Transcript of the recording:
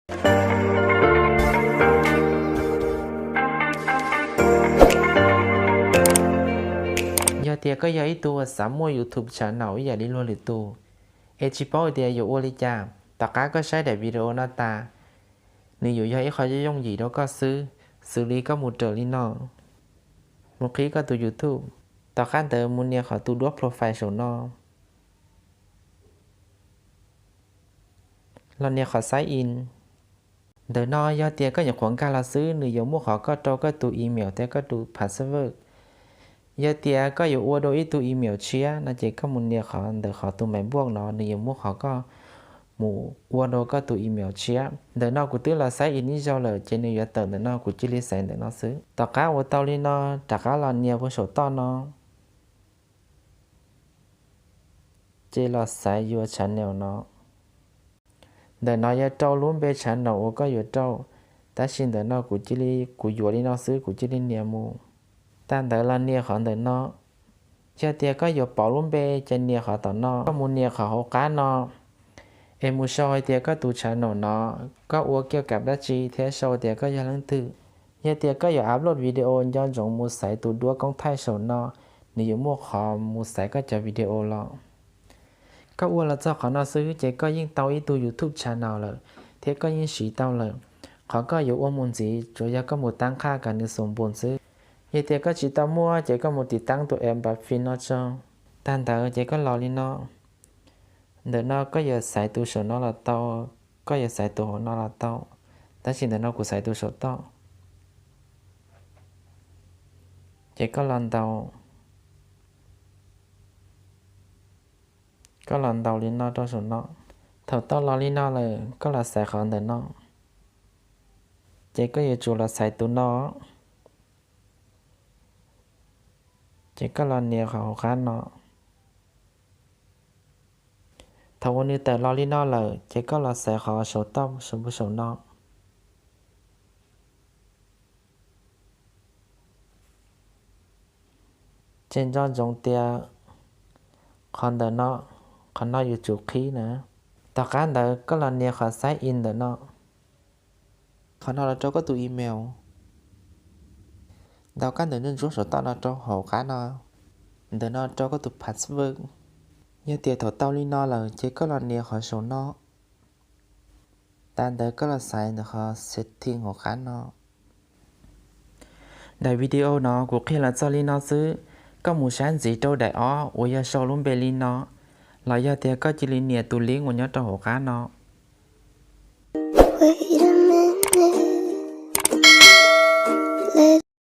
Yog tias koj yog ib tug uas xav muaj YouTube channel ib yam li luag lwm tus, es tsis paub tias yuav ua li cas, tom qab koj saib daim video no tas, nws yuav yog ib qho yooj yim rau koj xwb, xws li koj mus raws li no, mus qhib koj tus YouTube, tom qab ntawd mus nias qhov tus duab profile saum no, los nias qhov sign in. Ntawm no yog tias koj nyuam qhuav nkag los xwb, nws yuav muab qhov koj rau koj tus email thiab koj tus password. Yog tias koj yuav ua dua ib tug email tshiab no ces koj mus nias qhov ntawm qhov tus maiv npuaj no, nws yuav muab qhov koj mus ua dua koj tus email tshiab. Ntawm no kuv twb los sign in ib zaug lawm ces nws yuav tawm ntawm no, kuv cia li xaiv ntawm no xwb. Tom qab ua tau li no, rov qab los nias puag saum toj no, ces los xaiv your channel no. Ntawm no yuav rau lub npe channel uas koj yuav rau, tab sis ntawm no kuv cia li, kuv yuav li no xwb, kuv cia li nias mus. Tag ntawd los nias qhov ntawm no. Yog tias koj yuav pauv lub npe ces nias qhov tom no, koj mus nias qhov hauv qab no, es mus sau hais tias koj tus channel no, koj ua kiaj kam dab tsi thiab sau tias koj yog leej twg. Yog tias koj yuav upload video, nco ntsoov mus xaiv tus duab koob thaij saum no, nws yuav muaj qhov mus xaiv koj cov video los. Koj ua los txog qhov no xwb ces koj yeej tau ib tug YouTube channel lawm, thiab koj yeej siv tau lawm. Qhov koj yuav ua mus ntxiv tsuas yog koj mus tab qhaj kom nws xoom npoos xwb. Yog tias koj tsis tau muaj ces koj mus tiv taab tus mpa fi no tso. Tag ntawd ces koj los li no. Ntawm no koj yuav xaiv tus saum no los tau, koj yuav xaiv tus hauv no los tau, tab sis ntawm no kuv xaiv tus saum toj. Ces koj los ntaus, koj los ntaus li no rau saum no. Thaum tau los li no lawm koj los xaiv qhov ntawm no, ces koj yuav tsum los xaiv tus no. Ces koj los nias qhov hauv qab no. Thaum uas nws tawm los li no lawm ces koj los xaiv qhov saum toj saum no. Ces nco ntsoov tias qhov ntawm no, qhov no yuav tsum qhib na. Tom qab ntawd koj los nias qhov sign in ntawm no. Qhov no los rau koj tus email. Ntaus kab ntawv ntsuab ntsuab saum toj no rau hauv qab no. Ntawm no rau koj tus password. Yog tias thaum tau li no lawm ces koj los nias qhov saum no. Tag ntawd koj los xaiv ntawm qhov setting hauv qab no. Daim video no kuv qhia los txog li no xwb. Koj mus saib ntxiv rau daim ob uas yog sau lub npe li no, los yog tias koj cia li nias tus link uas nyob rau hauv qab no.